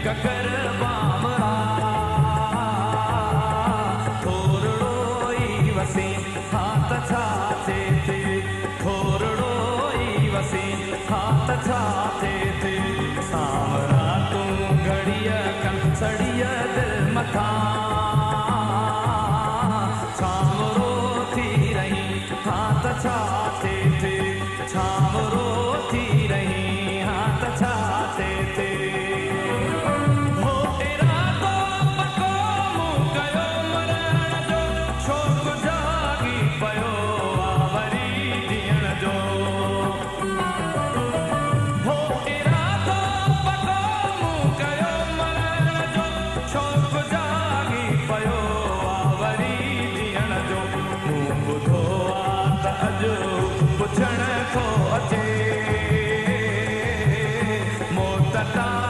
ڪڪر بامرا. ٿورڙو ئي وسي ها ته ڇا ٿئي ٿي؟ ٿورڙو ئي وسي ها ته ڇا ٿئي ٿي؟ سانورا تون گهڙيءَ کن سڙيءَ دل مٿان ڇانورو ٿي رهي ها ته ڇا ٿئي ٿي؟ ڇانورو ٿي رهي ها ته ڇا ٿئي ٿي؟ هو ارادو پڪو مون ڪيو مرڻ جو، شوق جاڳي پيو آ وري جيئڻ جو. هو ارادو پڪو مون ڪيو مرڻ جو، شوق جاڳي پيو آ وري جيئڻ جو. مون ٻڌو آ ته اڄ پڇڻ ٿو اچي، موت تان